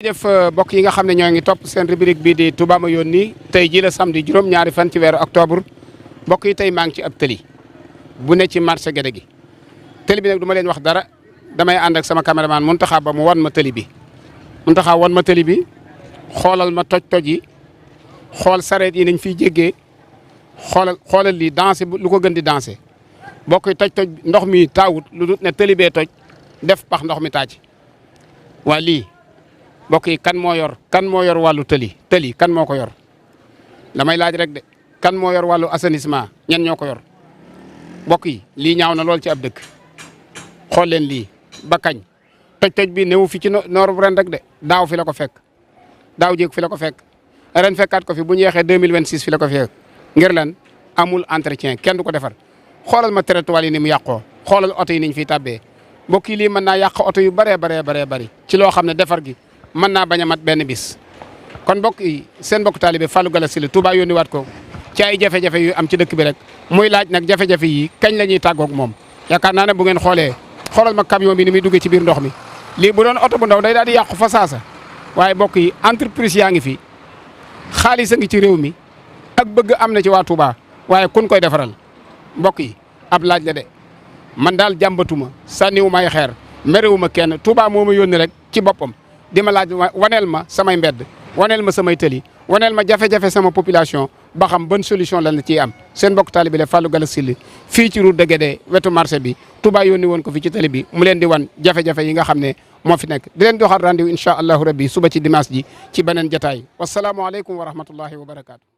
jëf mbokk yi nga xam ne ñoo ngi topp seen rubrique bii di Touba ma yónni tey jii la samedi juróom-ñaari fan ci weeru octobre mbokk yi tey maa ngi ci ab tëli bu ne ci marché Guédé gi tëli bi nag du ma leen wax dara damay ànd ak sama caméraman Mountakha ba mu wan ma tëli bi Mountakha wan ma tëli bi xoolal ma toj-toj yi xool sareet yi nañ fiy jéggee xoolal lii dansé lu ko gën di dansé mbokk yi toj-toj ndox mi taawut lu dut ne tëli bee toj def pax ndox mi taaj waa lii mbokk yi kan moo yor wàllu tëli kan moo ko yor damay laaj rek de kan moo yor wàllu assainissement ñen ñoo ko yor mbokk yi lii ñaaw na lool ci ab dëkk xool leen lii ba kañ toj-toj bi newu fi ci nooru ren rek de daaw fi la ko fekk daaw jéeg fi la ko fekk ren fekkaat ko fi bu ñu yeexee 2026 fi la ko fekk ngir lan amul entretien kenn du ko defar xoolal ma trottoir yi ni mu yàqoo xoolal oto yi niñ fiy tàbbee mbokk yi lii mën naa yàq oto yu bëree bëri ci loo xam ne defar gi mën naa bañ a mat benn bis kon mbokk yi seen mbokk taalibe Fallou Galass Syll Touba yónni waat ko ci ay jafe-jafe yu am ci dëkk bi rek muy laaj nag jafe-jafe yi kañ la ñuy tàggoog moom yaakaar naa ne bu ngeen xoolal ma camion bi ni muy duggee ci biir ndox mi lii bu doon oto bu ndaw day daal di yàqu fa saasa waaye mbokk yi entreprise yaa ngi fi xaalis a ngi ci réew mi ak bëgg am na ci waa Touba waaye kun koy defaral mbokk yi ab laaj la de man daal jàmbatuma sànniwu may xeer merewuma kenn Touba moo ma yónni rek ci boppam di ma laaj waneel ma samay mbedd waneel ma samay tëli waneel ma jafe-jafe sama population ba xam bonne solution lan la ciy am seen mbokk taalibe la Fallou Galass Syll fii ci route de Guédé wetu marché bi Touba yónni woon ko fi ci tëli bi mu leen di wan jafe-jafe yi nga xam ne moo fi nekk di leen joxaat rendez-vous incha allahu rabbi suba ci dimanche ji ci beneen jataay wasalaamualeykum wa rahmatullahi wa barakaatu.